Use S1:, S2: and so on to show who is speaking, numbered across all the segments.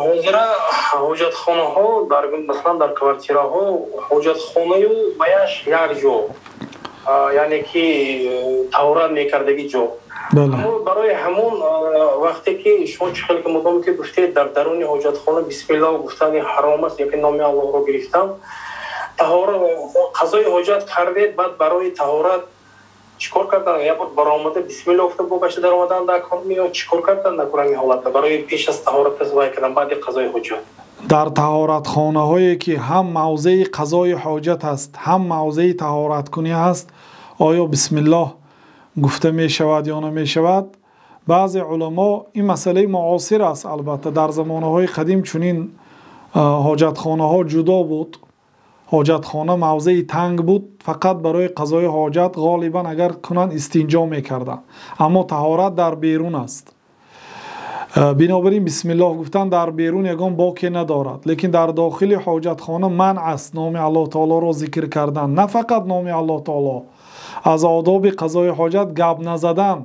S1: Ҳозира ҳоҷатхонаҳо дар, масалан, дар квартираҳо ҳоҷатхонаю ваяш як ҷо, яъне ки таҳорат мекардагӣ ҷо. Барои ҳамон вақте ки шумо чӣ хеле ки мудоме ки гуфтед, дар даруни ҳоҷатхона бисмиллоҳ гуфтани ҳаром аст, яки номи Аллоҳро гирифтан, қазои ҳоҷат кардед, баъд барои таҳорат чӣ кор кардан? Як бор баромада бисмиллоҳ гуфта бо гашта даромадан дар кор ё чӣ кор кардан дар ин ҳолат барои пеш аз таҳорат вай кардан баъди қазои ҳоҷат?
S2: Дар таҳоратхонаҳое ки ҳам мавзеи қазои ҳоҷат аст, ҳам мавзеи таҳораткунӣ ҳаст, оё бисмиллоҳ гуфта мешавад ё намешавад? Баъзе уламо, ин масъалаи муосир аст, албатта дар замонаҳои қадим чунин ҳоҷатхонаҳо ҷудо буд, ҳоҷатхона мавзеи танг буд, фақат барои қазои ҳоҷат, ғолибан агар кунанд истинҷо мекарданд, аммо таҳорат дар берун аст. Бинобар ин бисмиллоҳ гуфтан дар берун ягон боке надорад, лекин дар дохили ҳоҷатхона манъ аст номи Аллоҳ таолоро зикр кардан. На фақат номи Аллоҳ таоло, аз одоби қазои ҳоҷат гап назадан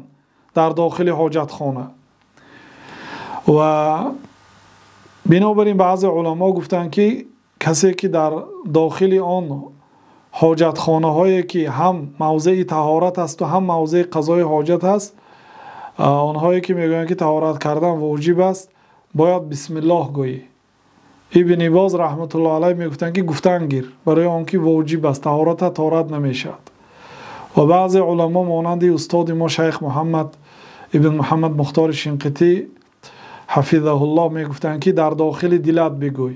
S2: дар дохили ҳоҷатхона. Ва бинобар ин баъзе уламо гуфтанд, ки касе ки дар дохили он ҳоҷатхонаҳое ки ҳам мавзеи таҳорат аст ва ҳам мавзеи қазои ҳоҷат аст, онҳое ки мегӯянд ки таҳорат кардан воҷиб аст, бояд бисмиллоҳ гӯӣ. Ибни Боз раҳматуллоҳ алайҳ мегуфтанд ки гуфтан гир, барои он ки воҷиб аст, таҳората таҳорат намешавад. Ва баъзе уламо монанди устоди мо шайх Муҳаммад ибн Муҳаммад Мухтори Шинқитӣ ҳафизаҳуллоҳ мегуфтанд ки дар дохили дилат бигӯй,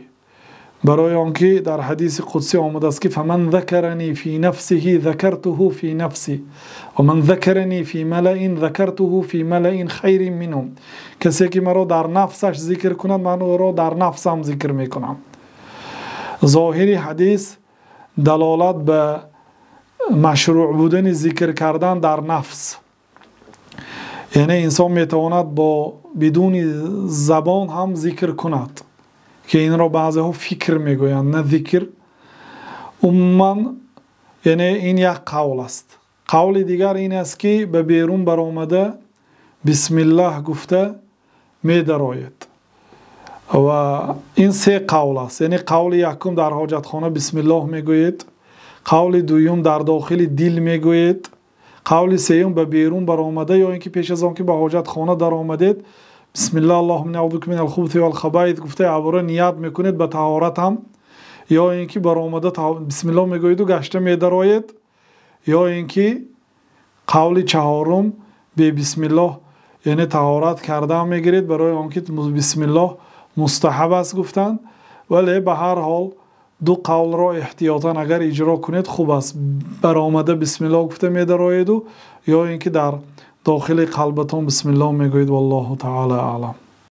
S2: барои он ки дар ҳадиси қудсӣ омадааст ки фаман закарани фи нафсиҳи закартуҳу фи нафси ва ман закарани фи малаин закартуҳу фи малаин хайрин минҳум. Касе ки маро дар нафсаш зикр кунад, ман ӯро дар нафсам зикр мекунам. Зоҳири ҳадис далолат ба машрӯъ будани зикр кардан дар нафс, яъне инсон метавонад бо бидуни забон ҳам зикр кунад, ки инро баъзеҳо фикр мегӯянд, на зикр. Умуман, яъне ин як қавл аст. Қавли дигар ин аст ки ба берун баромада бисмиллаҳ гуфта медарояд. Ва ин се қавл аст. Яъне қавли якум дар ҳоҷатхона бисмиллоҳ мегӯед, қавли дуюм дар дохили дил мегӯед, қавли сеюм ба берун баромада ё ин ки пеш аз он ки ба ҳоҷатхона даромадед бисмиллаҳ аллоҳумма инни аъузу бика минал хубси вал хабаис гуфта абура ният мекунед ба таҳорат ҳам, ё ин ки баромада бисмиллоҳ мегӯеду гашта медароед, ё ин ки қавли чаҳорум бе бисмиллоҳ яъне таҳорат кардан мегиред, барои он ки бисмиллоҳ мустаҳаб аст гуфтанд. Вале ба ҳар ҳол ду қавлро эҳтиётан агар иҷро кунед хуб аст. Баромада бисмиллоҳ гуфта медароеду ё ин ки дар дохили қалбатон бисмиллоҳ мегӯед. Валлоҳу таъала аълам.